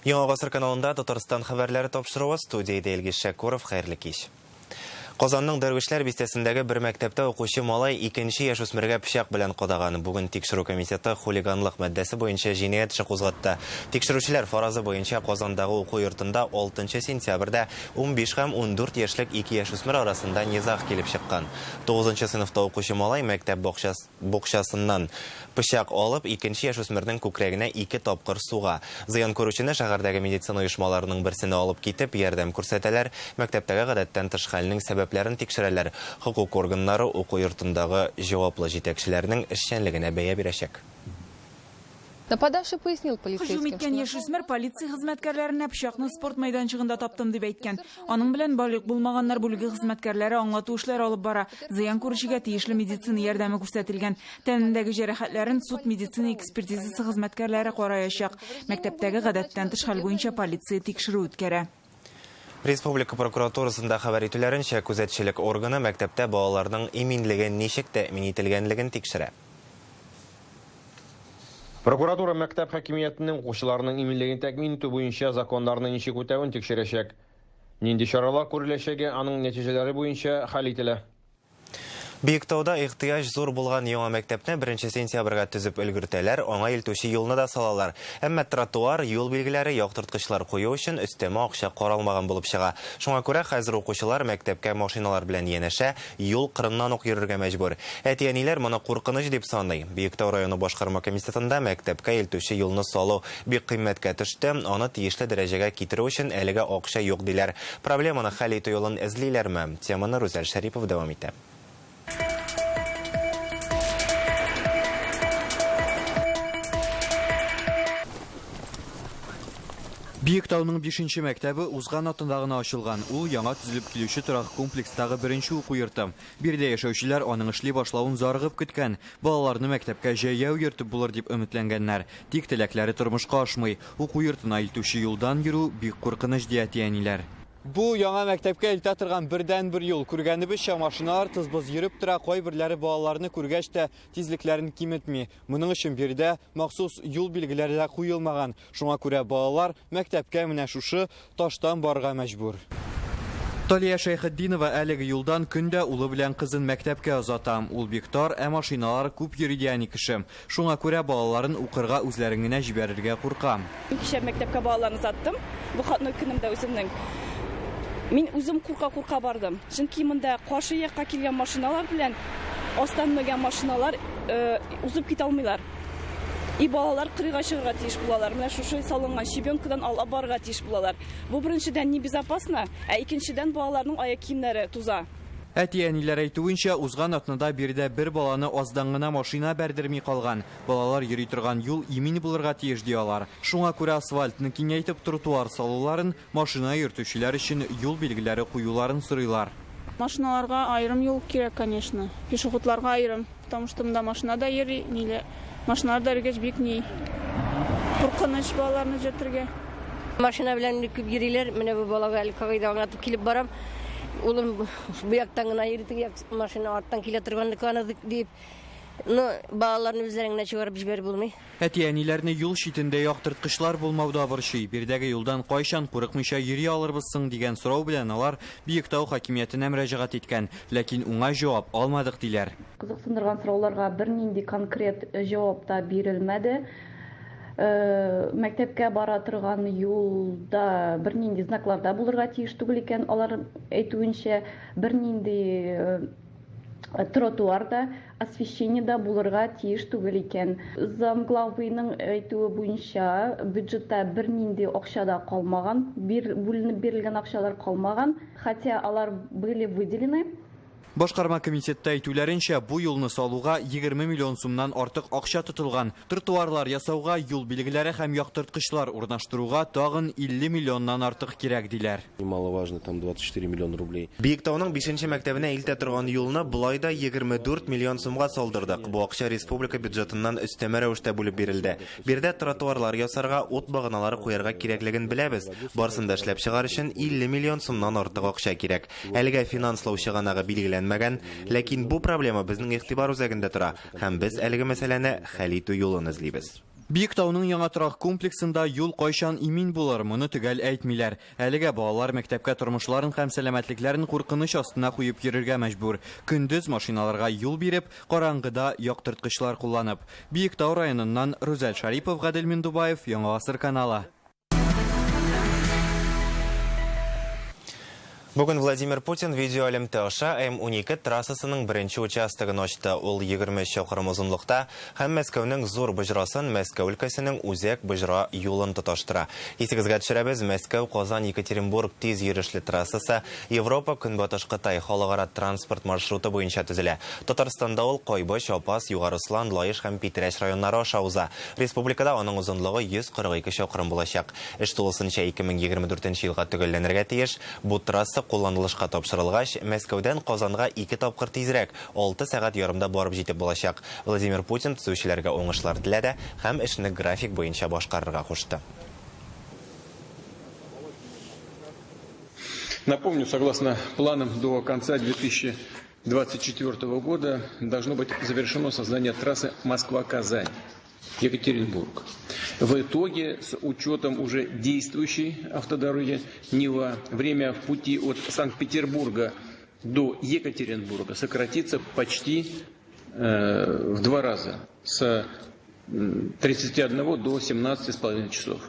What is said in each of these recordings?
Яңа гасыр каналында Татарстан хәбәрләре тапшыруы, студиядә Илгиз Шәкүров, хәерле кич. Казанның Дәрвишләр бистәсендәге бер мәктәптә укучы малай икенче яшүсмергә пычак белән кадаган. Бүген тикшерү комитеты хулиганлык маддәсе буенча җинаять эше кузгатты. Тикшерүчеләр фаразы буенча Казандагы уку йортында 6 сентябрьдә 15 һәм 14 яшьлек ике яшүсмер арасында низаг килеп чыккан. 9 сыйныфта укучы малай мәктәп бакчасы Букчасыннан пычак алып, икенче яшүсмернең күкрәгенә ике тапкыр суга. Зыян күрүчене шәһәрдәге медицина оешмаларының берсенә алып китеп, ярдәм күрсәтәләр, мәктәптәге гадәттән тыш хәлнең сәбәпләрен тикшерәләр. Хокук органнары уку йортындагы җаваплы җитәкчеләрнең эшчәнлегенә бәя бирәчәк. Нападавший пояснил Һөҗүм полицейским, иткән что яшүсмер полиция хезмәткәрләренә пычакны спорт мәйданчыгында таптым дип әйткән. Аның белән балигъ булмаганнар бүлеге хезмәткәрләре аңлату эшләре алып бара. Зыян күрүчегә тиешле медицина ярдәме күрсәтелгән. Тәнендәге җәрәхәтләрен суд-медицина экспертизасы хезмәткәрләре караячак. Мәктәптәге гадәттән тыш хәл буенча полиция тикшерү үткәрә. Республика прокуратурасында хәбәр итүләренчә, күзәтчелек органы мәктәптә балаларның иминлеге ничек тәэмин ителгәнлеген тикшерә. Прокуратура мәктәп хакимиятенең укучыларның иминлеген тәэмин итү буенча законнарны ничек үтәвен тикшерәчәк. Нинди чаралар күреләчәге аның нәтиҗәләре буенча хәл ителә. Биектауда ихтыяҗ зур булган яңа мәктәпне 1 сентябрьгә төзеп өлгертәләр, аңа илтүче юлны да салалар. Әмма тротуар, юл билгеләре, яктырткычлар кую өчен өстәмә акча каралмаган булып чыга. Шуңа күрә хәзер укучылар мәктәпкә машиналар белән янәшә, юл кырыннан ук йөрергә мәҗбүр. Әти-әниләр моны куркыныч дип саный. Биектау районы башкарма комитетында мәктәпкә илтүче юлны салу бик кыйммәткә төште, аны тиешле дәрәҗәгә китерү өчен әлегә акча юк, диләр. Проблеманы хәл итү юлын эзлиләрме? Теманы Рүзәл Шәрипов дәвам итә. Биектауның 5 мәктәбе узган атнада гына ачылган. Ул яңа төзелеп килүче торак комплекстагы беренче уку йорты. Биредә яшәүчеләр аның эшли башлавын зарыгып көткән. Балаларны мәктәпкә җәяү йөртеп булыр дип өметләнгәннәр. Тик теләкләре тормышка ашмый. Уку йортына илтүче юлдан йөрү бик куркыныч, ди әти-әниләр. Бу яңа мәктәпкә илтә торган бердәнбер юл. Күргәнебезчә, машиналар тыз-быз йөреп тора, кайберләре балаларны күргәч тә тизлекләрен киметми. Моның өчен биредә махсус юл билгеләре дә куелмаган. Шуңа күрә балалар мәктәпкә менә шушы таштан барырга мәҗбүр. Талия Шәйхетдинова әлеге юлдан көн дә улы белән кызын мәктәпкә озата. Ул бик тар, ә машиналар күп йөри, ди әни кеше. Шуңа күрә балаларын укырга үзләрен генә җибәрергә курка. Мин кичә мәктәпкә балаларны озаттым. Выходной көнемдә үземнең. Мин үзем курка-курка бардым. Чөнки монда каршы якка килгән машиналар белән астан менгән машиналар узып китә алмыйлар. И балалар кырыйга чыгарга тиеш булалар. Менә шушы салынган щебенкадан алып барырга тиеш булалар. Бу беренчедән небезопасно, ә икенчедән балаларның аяк киемнәре туза. Әти-әниләр әйтүенчә, узган атнада биредә бер баланы аздан гына машина бәрдерми калган. Балалар йөри торган юл имин булырга тиеш, ди алар. Шуңа күрә асфальтны киңәйтеп тротуар салуларын, машина йөртүчеләр өчен юл билгеләре куюларын сорыйлар. Машиналарга аерым юл кирәк, конечно. Пешеходларга аерым. Потому что монда машина да йөри, ниле. Машиналар да йөргәч бик ни. Куркыныч балаларны йөртергә. Машина белән бик күп йөриләр. Менә бу балага әле кагыйдә аңлатып килеп барам. Улым, бу яктан гына йөри, теге як машина арттан килә торганныкы аны дип. Ну, балаларны үзләрен генә чыгарып җибәреп булмый. Әти-әниләрне юл читендә яктырткычлар булмау да борчый. Биредәге юлдан кайчан курыкмыйча йөри алырбыз соң дигән сорау белән алар Биектау хакимиятенә мөрәҗәгать иткән. Ләкин уңай җавап алмадык, диләр. Кызыксындырган сорауларга бернинди конкрет җавап та бирелмәде. Мәктәпкә бара торган юлда бернинди знаклар да булырга тиеш түгел икән, алар әйтүенчә, бернинди тротуар да, освещение да булырга тиеш түгел икән. Замглавыйның әйтүе буенча, бюджетта бернинди акча да калмаган, бүленеп бирелгән акчалар калмаган, хотя алар были выделены. Башкарма комитетта әйтүләренчә, бу юлны салуга 20 миллион сумнан артык акча тотылган. Тротуарлар ясауга, юл билгеләре һәм яктырткычлар урнаштыруга тагын 50 миллионнан артык кирәк, диләр. Немаловажно, там 24 миллиона рублей. Биектауның 5 мәктәбенә илтә торган юлны болай да 24 миллион сумга салдырдык. Бу акча республика бюджетыннан өстәмә рәвештә бүлеп бирелде. Биредә тротуарлар ясарга, ут баганалары куярга кирәклеген беләбез. Барысын да эшләп чыгар өчен 50 миллион сумнан артык акча кирәк. Әлегә финанслау чыганагы билгеләнмәгән, ләкин бу проблема безнең игътибар үзәгендә тора һәм без әлеге мәсьәләне хәл итү юлын эзлибез. Биектауның яңа торак комплексында юл кайчан имин булыр, моны төгәл әйтмиләр. Әлегә балалар мәктәпкә тормышларын һәм сәламәтлекләрен куркыныч астына куеп йөрергә мәҗбүр. Көндез машиналарга юл биреп, караңгыда яктырткычлар кулланып. Биектау районыннан Рүзәл Шарипов, Гадел Миндубаев, Яңа Гасыр каналы. Бүген Владимир Путин видеоэлемтә аша М12 трассасының беренче участогын ачты. Ул 23 чакрым озынлыкта һәм Мәскәүнең зур боҗрасын Мәскәү өлкәсенең үзәк боҗра юлын тоташтыра. Исегезгә төшерәбез, Мәскәү, Казан, Екатеринбург тиз йөрешле трассасы Европа Көнбатыш Кытай халыкара транспорт маршруты буенча төзелә. Татарстанда ул Кайбыч, Апас, Югары Ослан, Лаеш һәм Питрәч районнары аша уза. Республикада аның озынлыгы 142 чакрым булачак. Эш тулысынча 2024 елга төгәлләнергә тиеш. Бу трасса кулланылышка тапшырылгач, Мәскәүдән Казанга 2 тапкыр тизрәк, 6 сәгать ярымда барып җитеп булачак. Владимир Путин төзүчеләргә уңышлар теләде һәм эшне график буенча башкарырга кушты. Напомню, согласно планам, до конца 2024 года должно быть завершено создание трассы Москва-Казань, Екатеринбург. В итоге, с учетом уже действующей автодороги Нева, время в пути от Санкт-Петербурга до Екатеринбурга сократится почти в 2 раза, с 31 до 17,5 часов.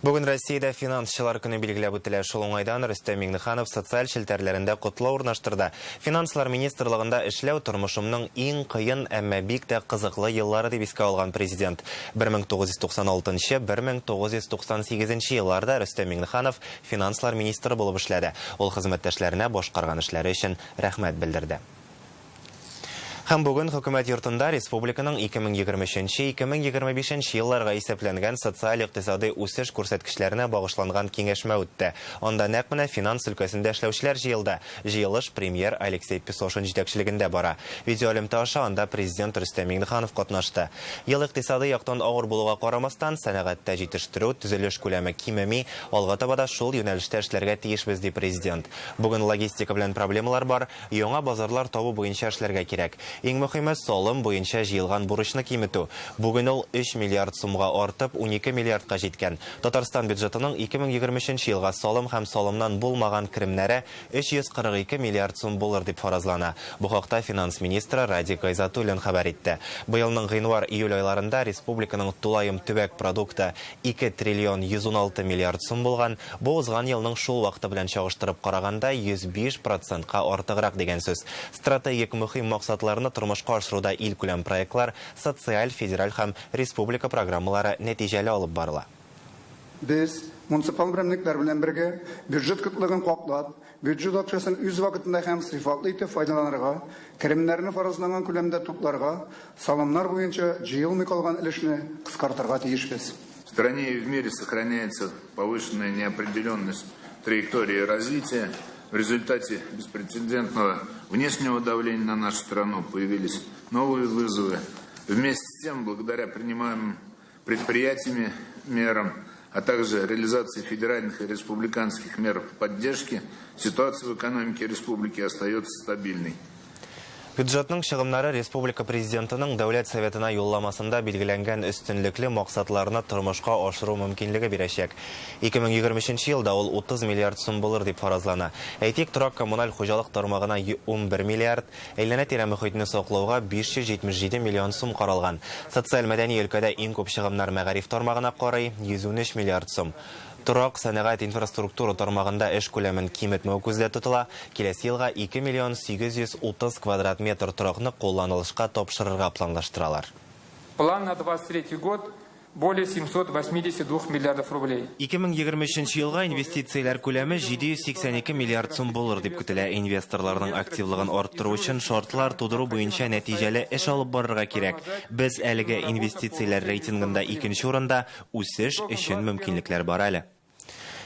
Бүген Россиядә финансчылар көне билгеләп үтелә. Шул уңайдан Рөстәм Миңнеханов социаль челтәрләрендә котлау урнаштырды. Финанслар министрлыгында эшләү тормышымның иң кыен, әмма бик тә кызыклы еллары дип искә алган президент. 1996-1998 елларда Рөстәм Миңнеханов финанслар министры булып эшләде. Ул хезмәттәшләренә башкарган эшләре өчен рәхмәт белдерде. Һәм бүген хөкүмәт йортында республиканың 2023-2025 елларга исәпләнгән социаль-икътисади үсеш күрсәткечләренә багышланган киңәшмә үтте. Анда нәкъ менә финанс өлкәсендә эшләүчеләр җыелды. Җыелыш премьер Алексей Песошин җитәкчелегендә бара. Видеоэлемтә аша анда президент Рөстәм Миңнеханов катнашты. Ел икътисади яктан авыр булуга карамастан, сәнәгатьтә җитештерү, төзелеш күләме кимеми, алга таба да шул юнәлештә эшләргә тиешбез, ди президент. Бүген логистика белән проблемалар бар, яңа базарлар табу буенча эшләргә кирәк. Иң мөһиме салым буенча җыелган бурычны киметү. Бүген ул 3 миллиард сумга артып 12 миллиардка җиткән. Татарстан бюджетының 2023 елга салым һәм салымнан булмаган керемнәре 342 миллиард сум булыр дип фаразлана. Бу хакта финанс министры Радик Гайзатуллин хәбәр итте. Быелның гыйнвар-июль айларында республиканың тулаем төбәк продукты 2 триллион 116 миллиард сум булган. Бу узган елның шул вакыты белән чагыштырып караганда 105%ка артыграк дигән сүз. Стратегик мөһим максатларны тормышка ашыруда илкүләм проектлар, социаль, федераль һәм республика программалары нәтиҗәле алып барыла. Без муниципаль берәмлекләр белән бергә бюджет кытлыгын каплап, бюджет акчасын үз вакытында һәм сыйфатлы итеп файдаланырга, керемнәрне фаразланган күләмдә тупларга, салымнар буенча җыелмый калган өлешне кыскартырга тиешбез. В стране и в мире сохраняется повышенная неопределенность траектории развития. В результате беспрецедентного внешнего давления на нашу страну появились новые вызовы. Вместе с тем, благодаря принимаемым предприятиями мерам, а также реализации федеральных и республиканских мер поддержки, ситуация в экономике республики остается стабильной. Бюджетның чыгымнары республика президентының Дәүләт Советына юлламасында билгеләнгән өстенлекле максатларны тормышка ашыру мөмкинлеге бирәчәк. 2023 елда ул 30 миллиард сум булыр дип фаразлана. Әйтик, торак коммуналь хуҗалык тармагына 11 миллиард, әйләнә-тирә мөхитне саклауга 577 миллион сум каралган. Социаль мәдәни өлкәдә иң күп чыгымнар мәгариф тармагына карый 113 миллиард сум. Торак, сәнәгать, инфраструктура тармагында эш күләмен киметмәү күздә тотыла. Киләсе елга 2 миллион 830 квадрат метр торакны кулланылышка тапшырырга планлаштыралар. План на 23 год более 782 миллиардов рублей. 2023 елга инвестицияләр күләме 782 миллиард сум булыр дип көтелә. Инвесторларның активлыгын арттыру өчен шартлар тудыру буенча нәтиҗәле эш алып барырга кирәк. Без әлеге инвестицияләр рейтингында икенче урында, үсеш өчен мөмкинлекләр бар әле.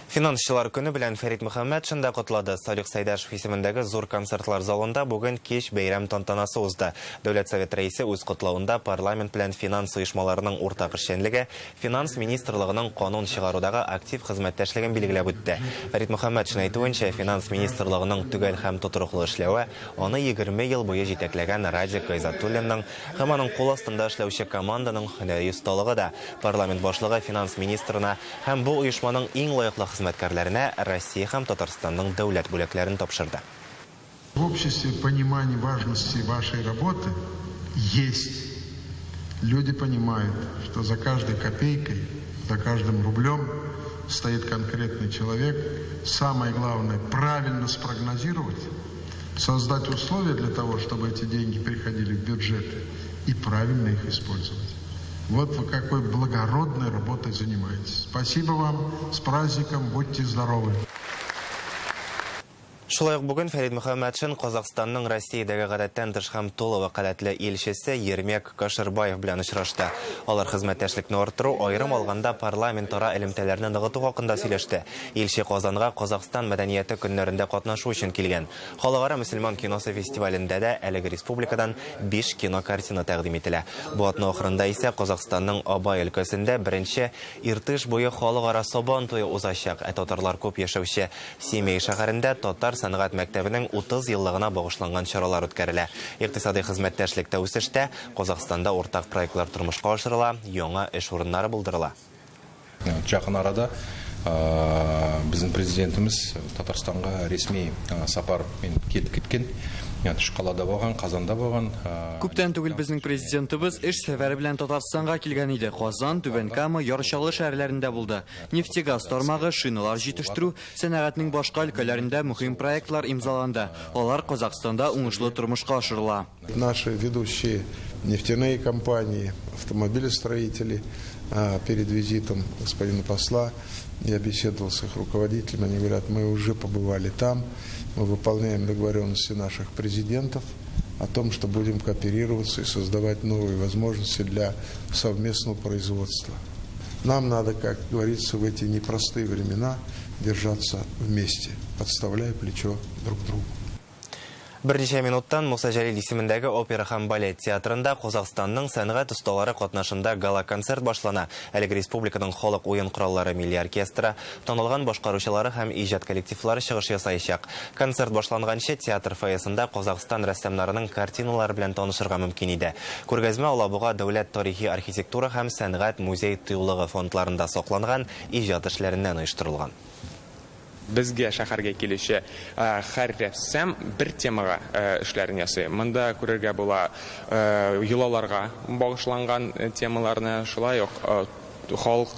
Финансчылар көне белән Фәрит Мөхәммәтшин да котлады. Салих Сәйдәшев исемендәге зур концертлар залында бүген кич бәйрәм тантанасы узды. Дәүләт Советы рәисе үз котлавында парламент белән финанс оешмаларының уртак эшчәнлеге, финанс министрлыгының канун чыгарудагы актив хезмәттәшлеген билгеләп үтте. Фәрит Мөхәммәтшин әйтүенчә, финанс министрлыгының төгәл һәм тотрыклы эшләве аны 20 ел буе җитәкләгән Радик Гайзатуллинның һәм аның кул астында эшләүче команданың һөнәри осталыгы да. Парламент башлыгы финанс министрына һәм бу оешманың иң лаеклы хезмәткәрләренә Россия һәм Татарстанның дәүләт бүләкләрен тапшырды. В обществе понимание важности вашей работы есть. Люди понимают, что за каждой копейкой, за каждым рублем стоит конкретный человек. Самое главное – правильно спрогнозировать, создать условия для того, чтобы эти деньги приходили в бюджеты, и правильно их использовать. Вот вы какой благородной работой занимаетесь. Спасибо вам, с праздником, будьте здоровы. Шулай ук бүген Фәрит Мөхәммәтшин Казахстанның Россиядәге гадәттән тыш һәм тулы вәкаләтле илчесе Ермек Кошербаев белән очрашты. Алар хезмәттәшлекне арттыру, аерым алганда парламентара элемтәләрне ныгыту хакында сөйләште. Илче Казанга Казахстан мәдәнияте көннәрендә катнашу өчен килгән. Халыкара мөселман киносы фестивалендә дә әлеге республикадан 5 кинокартина тәкъдим ителә. Бу атна ахырында исә Казахстанның Абай өлкәсендә беренче Иртыш буе халыкара Сабан туе узачак. Ә татарлар күп яшәүче Семей шәһәрендә татар сәнгать мәктәбенең 30 еллыгына багышланган чаралар үткәрелә. Икътисади хезмәттәшлек тә үсештә, Казахстанда уртак проектлар тормышка ашырыла, яңа эш урыннары булдырыла. Якын арада безнең президентыбыз Татарстанга рәсми сапар белән килеп киткән. Өч калада булган, Казанда булган. Күптән түгел безнең президентыбыз эш сәфәре белән Татарстанга килгән иде. Казан, Түбән Кама, Яр Чаллы шәһәрләрендә булды. Нефтегаз тармагы, шиналар җитештерү, сәнәгатьнең башка өлкәләрендә мөһим проектлар имзаланды. Алар Казахстанда уңышлы тормышка ашырыла. Наши ведущие нефтяные компании, автомобилестроители, перед визитом господина посла я беседовал с их руководителями, они говорят, мы уже побывали там, мы выполняем договоренности наших президентов о том, что будем кооперироваться и создавать новые возможности для совместного производства. Нам надо, как говорится, в эти непростые времена держаться вместе, подставляя плечо друг другу. Берничә минуттан Муса Җәлил исемендәге опера һәм балет театрында Казахстанның сәнгать осталары катнашында гала-концерт башлана. Әлеге республиканың халык уен кораллары милли оркестры, танылган башкаручылары һәм иҗат коллективлары чыгыш ясаячак. Концерт башланганчы театр фойесында Казахстан рәссамнарының картиналары белән танышырга мөмкин иде. Күргәзмә Алабуга дәүләт тарихи архитектура һәм сәнгать музей тыюлыгы фондларында сакланган иҗат эшләреннән оештырылган. Безгә шәһәргә килүче һәр рәссам бер темага эшләрен ясый. Монда күрергә була йолаларга багышланган темаларны, шулай ук халык,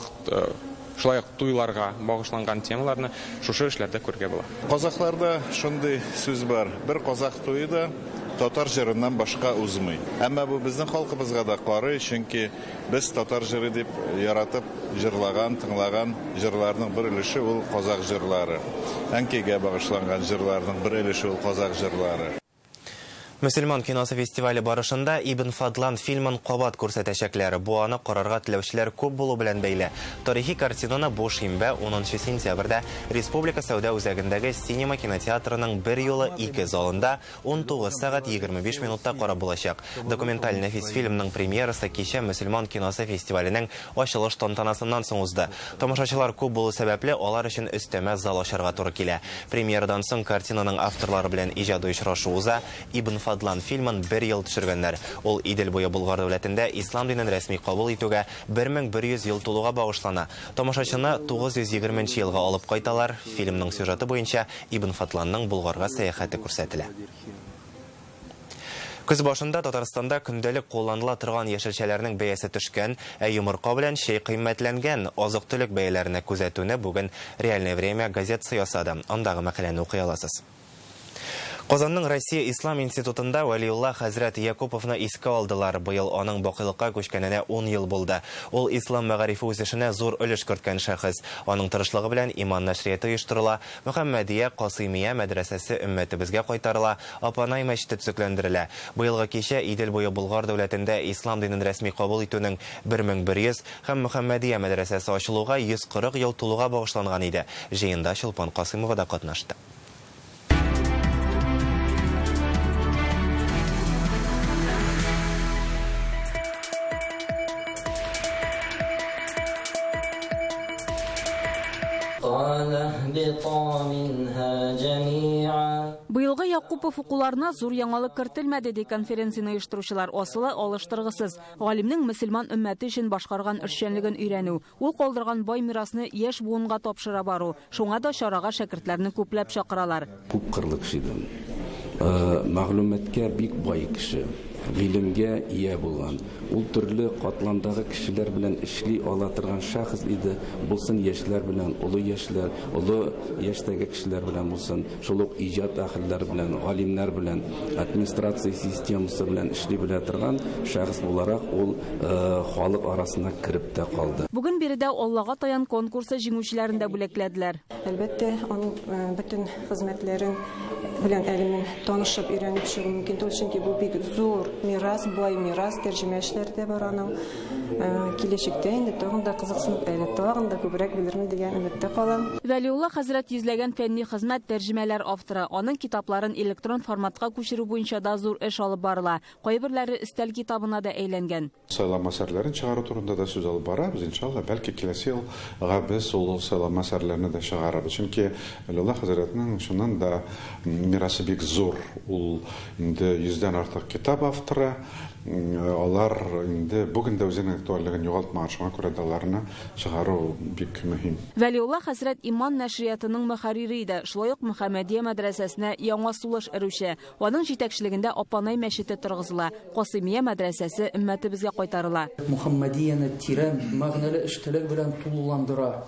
шулай ук туйларга багышланган темаларны шушы эшләрдә күрергә була. Казахларда шундый сүз бар: бер казах туе да татар җырыннан башка узмый. Әмма бу безнең халкыбызга да карый, чөнки без татар җыры дип яратып җырлаган, тыңлаган җырларның бер өлеше ул казах җырлары. Әнкәйгә багышланган җырларның бер өлеше ул казах җырлары. Мөселман киносы фестивале барышында Ибн Фадлан фильмын кабат күрсәтәчәкләр. Бу аны карарга теләүчеләр күп булу белән бәйле. Тарихи картинаны бу шимбә 10 сентябрьдә Республика сәүдә үзәгендәге Синема кинотеатрының бер юлы ике залында 19 сәгать 25 минутта карап булачак. Документаль нәфис фильмның премьерасы кичә Мөселман киносы фестиваленең ачылыш тантанасыннан соң узды. Тамашачылар күп булу сәбәпле, алар өчен өстәмә зал ачарга туры килә. Премьерадан соң картинаның авторлары белән иҗади очрашу уза. Ибн Фадлан фильмын бер ел төшергәннәр. Ул Идел буе Болгар дәүләтендә ислам динен рәсми кабул итүгә 1100 ел тулуга багышлана. Тамашачыны 920 елга алып кайталар. Фильмның сюжеты буенча Ибн Фадланның Болгарга сәяхәте күрсәтелә. Көз башында Татарстанда көндәлек кулланыла торган яшелчәләрнең бәясе төшкән, ә йомырка белән чәй кыйммәтләнгән. Азык-төлек бәяләренә күзәтүне бүген Реальное время газетасы ясады. Андагы мәкаләне укый аласыз. Казанның Россия Ислам институтында Вәлиулла хәзрәт Якуповны искә алдылар. Быел аның бакыйлыкка күчкәненә 10 ел булды. Ул ислам мәгарифе үсешенә зур өлеш керткән шәхес. Аның тырышлыгы белән Иман нәшрияты оештырыла, Мөхәммәдия, Касыймия мәдрәсәсе өммәтебезгә кайтарыла, Апанай мәчете төзекләндерелә. Быелгы кичә Идел буе Болгар дәүләтендә ислам динен рәсми кабул итүнең 1100 һәм Мөхәммәдия мәдрәсәсе ачылуга 140 ел тулуга багышланган иде. Җыенда Чулпан Касыймова да катнашты. Быелгы Якупов укуларына зур яңалык кертелмәде, ди конференцияне оештыручылар. Асылы алыштыргысыз. Галимнең мөселман өммәте өчен башкарган эшчәнлеген өйрәнү, ул калдырган бай мирасны яшь буынга тапшыра бару. Шуңа да чарага шәкертләрне күпләп чакыралар. Күп кырлы кеше иде. Мәгълүматка бик бай кеше, гыйлемгә ия булган. Ул төрле катламдагы кешеләр белән эшли ала торган шәхес иде. Булсын яшьләр белән, олы яшьләр, олы яшьтәге кешеләр белән булсын, шул ук иҗат әһелләре белән, галимнәр белән, администрация системасы белән эшли белә торган шәхес буларак ул халык арасына кереп тә калды. Бүген биредә Аллага таян конкурсы җиңүчеләрен дә бүләкләделәр. Әлбәттә, аның бөтен хезмәтләрен белән әле мин танышып, өйрәнеп чыгу мөмкин түгел, чөнки бу бик зур мирас, бай мирас, тәрҗемә эшләре дә бар аның. Киләчәктә инде тагын да кызыксынып, әле тагын да күбрәк белермен дигән өметтә калам. Вәлиулла хәзрәт йөзләгән фәнни хезмәт, тәрҗемәләр авторы. Аның китапларын электрон форматка күчерү буенча да зур эш алып барыла. Кайберләре өстәл китабына да әйләнгән. Сайланма әсәрләрен чыгару турында да сүз алып барабыз. Иншалла, бәлки киләсе елга без ул сайланма әсәрләрне дә чыгарырбыз. Чөнки Вәлиулла хәзрәтнең чыннан да мирасы бик зур. Ул инде йөздән артык китап авторы. Алар инде бүген дә үзенең актуальлеген югалтмаган, шуңа күрә дә аларны чыгару бик мөһим. Вәлиулла хәзрәт Иман нәшриятының мөхәррире иде, шулай ук Мөхәммәдия мәдрәсәсенә яңа сулыш өрүче. Аның җитәкчелегендә Апанай мәчете торгызыла, Касыймия мәдрәсәсе өммәтебезгә кайтарыла. Мөхәммәдияне тирән мәгънәле эчтәлек белән тулыландыра,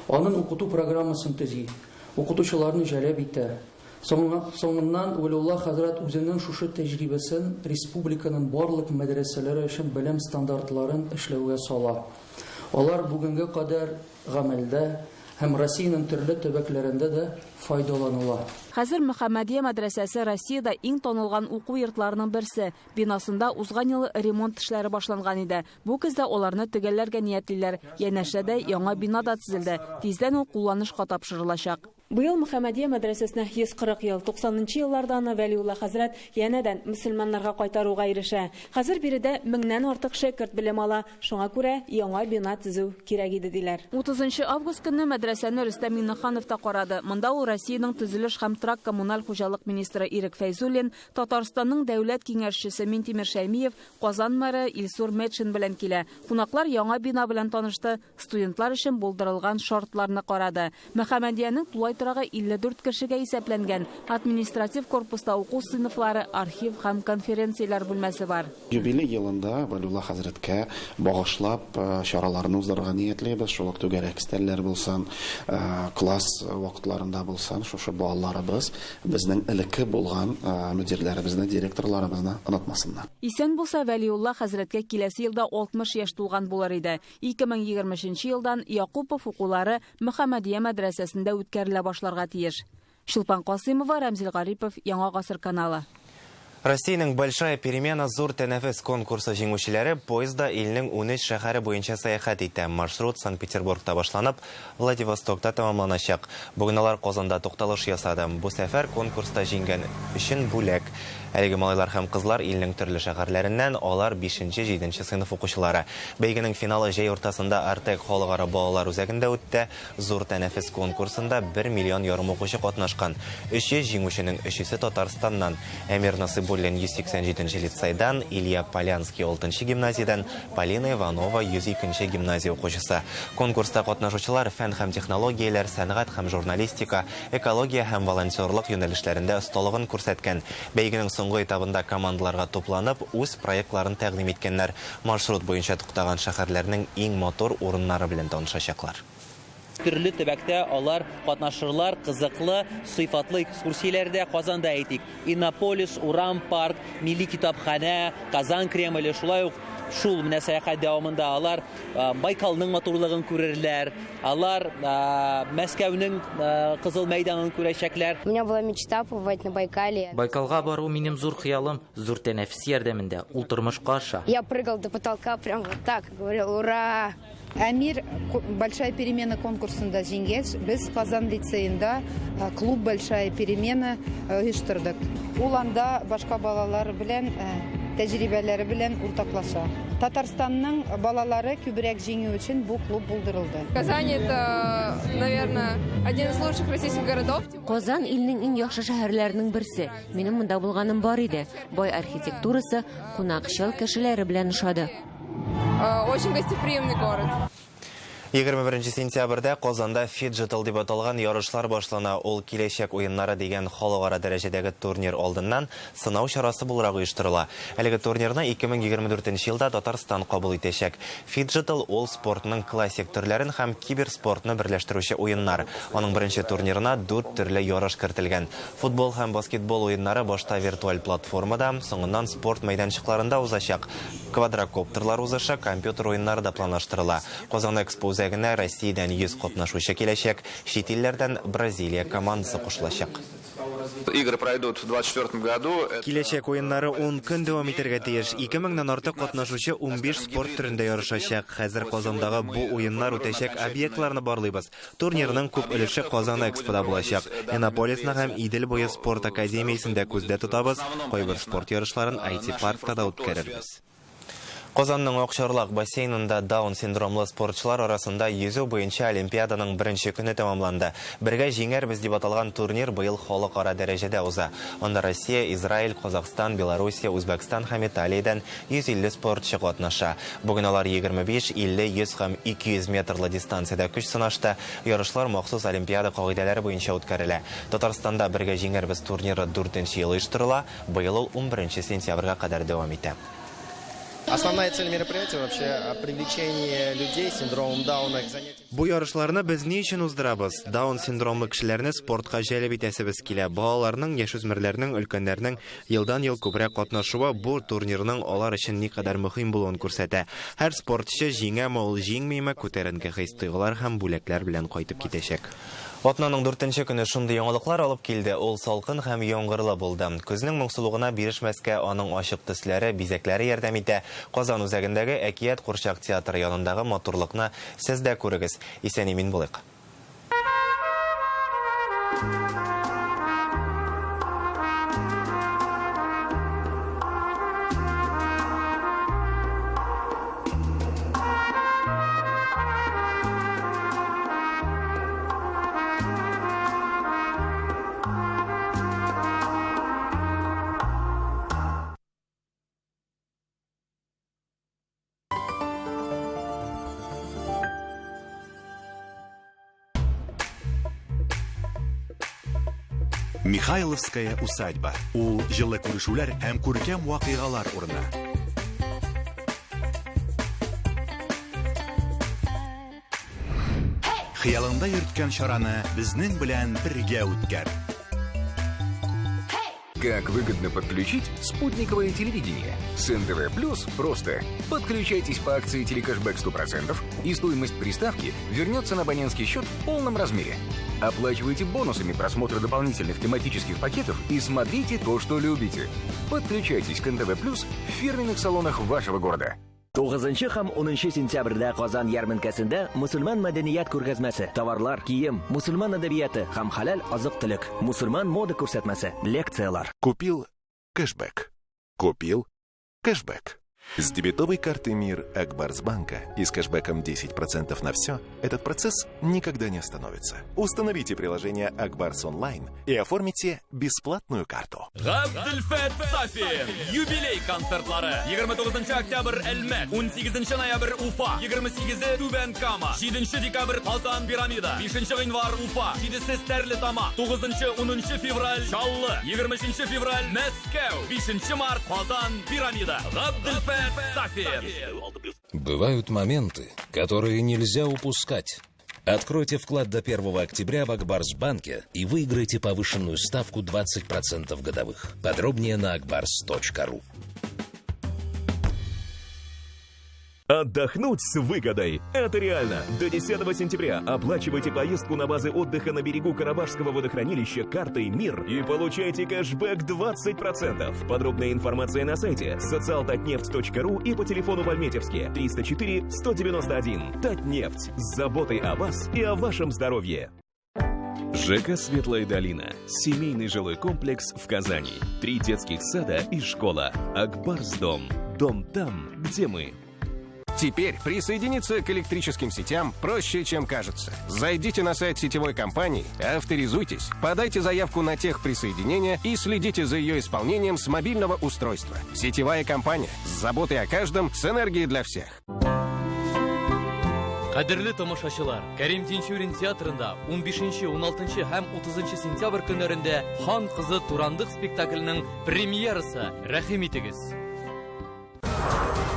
аның укыту программасын төзи, укытучыларны җәлеп итә. Соңыннан Вәлиулла хәзрәт үзенең шушы тәҗрибәсен республиканың барлык мәдрәсәләре өчен белем стандартларын эшләүгә сала. Алар бүгенге кадәр гамәлдә һәм Россиянең төрле төбәкләрендә дә файдаланыла. Хәзер Мөхәммәдия мәдрәсәсе Россиядә иң танылган уку йортларының берсе. Бинасында узган ел ремонт эшләре башланган иде. Бу көздә аларны төгәлләргә ниятлиләр. Янәшәдә яңа бина да төзелде. Тиздән ул кулланышка тапшырылачак. Быел Мөхәммәдия мәдрәсәсенә 140 ел, 90 елларда аны Вәлиулла хәзрәт янәдән мөселманнарга кайтаруга ирешә. Хәзер биредә меңнән артык шәкерт белем ала. Шуңа күрә яңа бина төзү кирәк иде диләр. 30 август көнне мәдрәсәне Рөстәм Миңнеханов та карады. Монда ул Россиянең төзелеш һәм торак коммуналь хуҗалык министры Ирек Фәйзуллин, Татарстанның дәүләт киңәшчесе Минтимер Шәймиев, Казан мэры Илсур Метшин белән килә. Кунаклар яңа бина белән танышты, студентлар өчен булдырылган шартларны карады. Мөхәммәдиянең тулай торагы 54 кешегә исәпләнгән. Административ корпуста уку сыйныфлары, архив һәм конференцияләр бүлмәсе бар. Юбилей елында Вәлиулла хәзрәткә багышлап чараларны уздырырга ниятлибез. Шул ук түгәрәк өстәлләр булсын, класс вакытларында булсын, шушы балаларыбыз безнең элекке булган мөдирләребезне, директорларыбызны онытмасыннар. Исән булса, Вәлиулла хәзрәткә киләсе елда 60 яшь тулган булыр иде. 2023 елдан Якупов укулары Мөхәммәдия мәдрәсәсендә үткәрелә башларга тиеш. Чулпан Касыймова, Рәмзил Гарипов, Яңа Гасыр каналы. Россиянең Большая перемена зур тәнәфес конкурсы җиңүчеләре поездда илнең 13 шәһәре буенча сәяхәт итә. Маршрут Санкт-Петербургта башланып, Владивостокта тәмамланачак. Бүген алар Казанда тукталыш ясады. Бу сәфәр конкурста җиңгән өчен бүләк. Әлеге малайлар һәм кызлар илнең төрле шәһәрләреннән, алар 5-7 сыйныф укучылары. Бәйгенең финалы җәй уртасында Артек халыкара балалар үзәгендә үтте. Зур тәнәфес конкурсында 1 миллион ярым укучы катнашкан. 300 җиңүченең өчесе Татарстаннан. Әмир Насыйбуллин 187 лицейдан, Илья Полянский 6 гимназиядән, Полина Иванова 102 гимназия укучысы. Конкурста катнашучылар фән һәм технологияләр, сәнгать һәм журналистика, экология һәм волонтерлык юнәлешләрендә осталыгын күрсәткән. Бәйгенең соңгы этабында командаларга тупланып, үз проектларын тәкъдим иткәннәр. Маршрут буенча туктаган шәһәрләрнең иң матур урыннары белән танышачаклар. Төрле төбәктә алар катнашырлар, кызыклы, сыйфатлы экскурсияләрдә Казанда әйтик, Иннополис, Урам парк, Милли китапханә, Казан Кремле, шулай ук шул менә сәяхәт дәвамында алар Байкалның матурлыгын күрерләр, алар Мәскәүнең Кызыл мәйданын күрәчәкләр. У меня была мечта побывать на Байкале. Байкалга бару минем зур хыялым, зур тәнәфес ярдәмендә ул тормышка аша. Я прыгал до потолка прям вот так, говорил ура! Әмир Большая перемена конкурсында җиңгәч, без Казан лицеенда клуб Большая перемена оештырдык. Ул анда башка балалар белән тәҗрибәләре белән уртаклаша. Татарстанның балалары күбрәк җиңү өчен бу клуб булдырылды. Казань это, наверное, один из лучших российских городов. Казан илнең иң яхшы шәһәрләренең берсе. Минем монда булганым бар иде. Бай архитектурасы, кунакчыл кешеләре белән ошады. Очень гостеприимный город. 21 сентябрьдә Казанда Фиджитал дип аталган ярышлар башлана. Ул киләчәк уеннары дигән халыкара дәрәҗәдәге турнир алдыннан сынау чарасы буларак оештырыла. Әлеге турнирны 2024 елда Татарстан кабул итәчәк. Фиджитал ул спортның классик төрләрен һәм киберспортны берләштерүче уеннар. Аның беренче турнирына 4 төрле ярыш кертелгән. Футбол һәм баскетбол уеннары башта виртуаль платформада, соңыннан спорт мәйданчыкларында узачак. Квадрокоптерлар узышы, компьютер уеннары да планлаштырыла. Казан Экспо үзәгенә Россиядән 100 катнашучы киләчәк, чит илләрдән Бразилия командасы кушылачак. Игры пройдут в 24 году. Киләчәк уеннары 10 көн дәвам итәргә тиеш. 2000-нән артык катнашучы 15 спорт төрендә ярышачак. Хәзер Казандагы бу уеннар үтәчәк объектларны барлыйбыз. Турнирның күп өлеше Казан Экспода булачак. Иннополисны һәм Идел буе спорт академиясен дә күздә тотабыз. Кайбер спорт ярышларын IT-паркта да үткәрербез. Казанның Акчарлак бассейнында Даун синдромлы спортчылар арасында йөзү буенча Олимпиаданың беренче көне тәмамланды. Бергә җиңәрбез дип аталган турнир быел халыкара дәрәҗәдә уза. Анда Россия, Израиль, Казахстан, Белоруссия, Үзбәкстан һәм Италиядән 150 спортчы катнаша. Бүген алар 25, 50, 100 һәм 200 метрлы дистанциядә көч сынашты. Ярышлар махсус Олимпиада кагыйдәләре буенча үткәрелә. Татарстанда Бергә җиңәрбез турниры 4 ел оештырыла. Быел ул 11 сентябрьгә кадәр дәвам итә. Основная цель мероприятия вообще привлечение людей с синдромом Дауна к занятиям. Бу ярышларны без ни өчен уздырабыз? Даун синдромлы кешеләрне спортка җәлеп итәсебез килә. Балаларның, яшүсмерләрнең, өлкәннәрнең елдан-ел күбрәк катнашуы бу турнирның алар өчен никадәр мөһим булуын күрсәтә. Һәр спортчы җиңәме ул, җиңмиме, күтәренке хис-тойгылар һәм бүләкләр белән кайтып китәчәк. Атнаның 4 көне шундый яңалыклар алып килде. Ул салкын һәм яңгырлы булды. Көзнең моңсулыгына бирешмәскә аның ачык төсләре, бизәкләре ярдәм итә. Казан үзәгендәге Әкият курчак театры янындагы матурлыкны сез дә күрегез. Исән-имин булыйк. Михайловская усадьба. Ул җылы күрешүләр һәм күркәм вакыйгалар урыны. Хыялыңда йөрткән чараны безнең белән бергә үткәр. Как выгодно подключить спутниковое телевидение? С НТВ Плюс просто. Подключайтесь по акции «Телекэшбэк 100%», и стоимость приставки вернется на абонентский счет в полном размере. Оплачивайте бонусами просмотр дополнительных тематических пакетов и смотрите то, что любите. Подключайтесь к НТВ Плюс в фирменных салонах вашего города. 9 һәм 10 сентябрьдә Казан ярминкәсендә мусульман мәдәният күргәзмәсе, товарлар, кием, мусульман әдәбияты һәм хәләл азык-төлек, мусульман мода күрсәтмәсе, лекциялар. Купил кэшбэк. Купил кэшбэк. С дебетовой карты МИР Акбарсбанка и с кэшбэком 10% на все этот процесс никогда не остановится. Установите приложение Акбарс Онлайн и оформите бесплатную карту. Габделфәт Сафин. Юбилей концертлары. 29 октябрь Әлмәт, 18 ноябрь Уфа, 28 Түбән Кама, 7 декабрь Казан Пирамида, 5 гыйнвар Уфа, 7 Стәрлетамак, 9-10 февраль Чаллы, 23 февраль Мәскәү, 5 март Казан Пирамида. Габделфәт Сафин. Бывают моменты, которые нельзя упускать. Откройте вклад до 1 октября в Акбарс-банке и выиграйте повышенную ставку 20% годовых. Подробнее на akbars.ru. Отдохнуть с выгодой. Это реально. До 10 сентября оплачивайте поездку на базы отдыха на берегу Карабашского водохранилища картой МИР и получайте кэшбэк 20%. Подробная информация на сайте социалтатнефть.ру и по телефону в Альметьевске 304 191. Татнефть. С заботой о вас и о вашем здоровье. ЖК «Светлая долина». Семейный жилой комплекс в Казани. 3 детских сада и школа. Акбарс-дом. Дом там, где мы. Теперь присоединиться к электрическим сетям проще, чем кажется. Зайдите на сайт сетевой компании, авторизуйтесь, подайте заявку на техприсоединение и следите за ее исполнением с мобильного устройства. Сетевая компания с заботой о каждом, с энергией для всех. Кадерле тамашачылар, Кәрим Тинчурин театрында 15, 16 һәм 30 сентябрь көннәрендә Хан кызы Турандык спектакленең премьерасы. Рәхим итегез.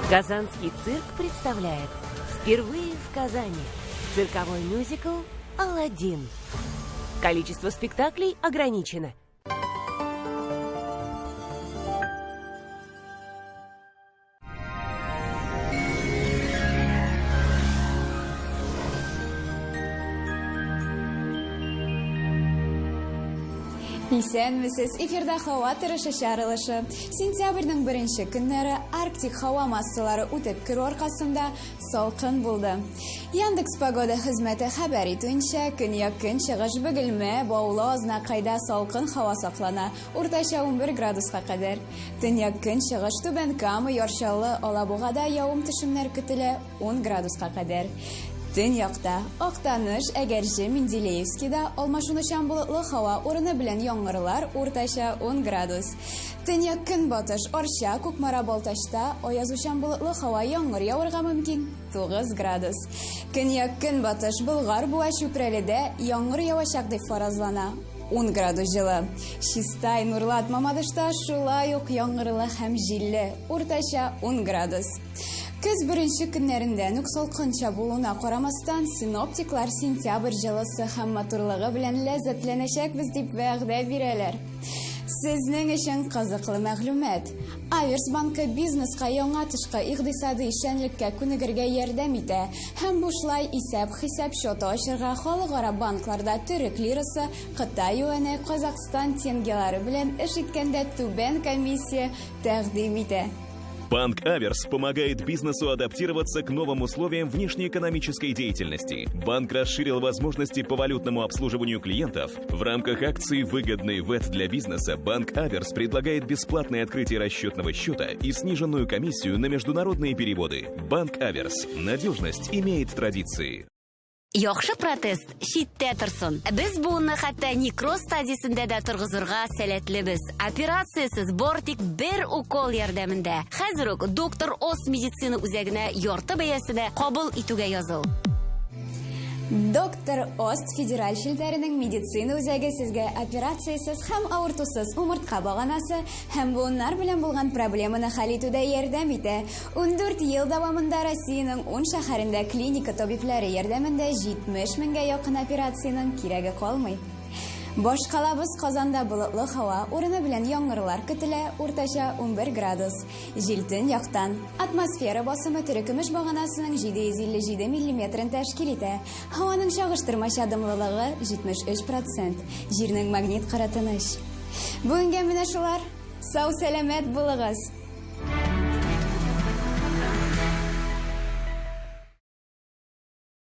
Казанский цирк представляет впервые в Казани цирковой мюзикл «Аладдин». Количество спектаклей ограничено. Исәнмесез, эфирда һава торышы чыгарылышы. Сентябрьнең беренче көннәре Арктик һава массалары үтеп керү аркасында салкын булды. Яндекс Погода хезмәте хәбәр итүенчә, көньяк-көнчыгыш Бөгелмә, Баулы, Азнакайда салкын һава саклана, уртача 11 градуска кадәр. Төньяк-көнчыгыш Түбән Кама, Яр Чаллы, Алабугада явым-төшемнәр көтелә, 10 градуска кадәр. Төньякта, Актаныш, Әгерҗе, Менделеевскида алмашынучан болытлы һава урыны белән яңгырлар, уртача 10 градус. Төньяк-көнбатыш, Арча, Кукмара, Балтачта аязучан болытлы һава, яңгыр явырга мөмкин, 9 градус. Көньяк-көнбатыш, Болгар, Буа, Чүпрәледә яңгыр явачак дип фаразлана, 10 градус җылы. Чистай, Нурлат, Мамадышта шулай ук яңгырлы һәм җилле, уртача 10 градус. Көз беренче көннәрендән үк салкынча булуына карамастан, синоптиклар сентябрь җылысы һәм матурлыгы белән ләззәтләнәчәкбез дип вәгъдә бирәләр. Сезнең өчен кызыклы мәгълүмат. Аверс банкы бизнеска яңа тышкы икътисади эшчәнлеккә күнегергә ярдәм итә һәм бушлай исәп-хисап счеты ачырга халыкара банкларда төрек лирасы, Кытай юане, Казахстан тенгелары белән эш иткәндә түбән комиссия тәкъдим итә. Банк Аверс помогает бизнесу адаптироваться к новым условиям внешнеэкономической деятельности. Банк расширил возможности по валютному обслуживанию клиентов. В рамках акции «Выгодный ВЭТ для бизнеса» Банк Аверс предлагает бесплатное открытие расчетного счета и сниженную комиссию на международные переводы. Банк Аверс. Надежность имеет традиции. Яхшы протез читтә торсын. Без буынны хәтта некроз стадиясендә дә торгызырга сәләтлебез. Операциясез бары тик бер укол ярдәмендә. Хәзер үк Доктор Ос медицина үзәгенә ярты бәясенә кабул итүгә языл. Доктор Ост федераль челтәренең медицина үзәге сезгә операциясез һәм авыртусыз умыртка баганасы һәм буыннар белән булган проблеманы хәл итүдә ярдәм итә. 14 ел дәвамында Россиянең 10 шәһәрендә клиника табибләре ярдәмендә 70 меңгә якын операциянең кирәге калмый. Башкалабыз Казанда болытлы һава, урыны белән яңгырлар көтелә, уртача 11 градус. Җил төньяктан. Атмосфера басымы терекөмеш баганасының 757 миллиметрын тәшкил итә. Һаваның чагыштырмача дымлылыгы 73 процент. Җирнең магнит кыры тыныч. Бүгенгә менә шулар. Сау-сәламәт булыгыз!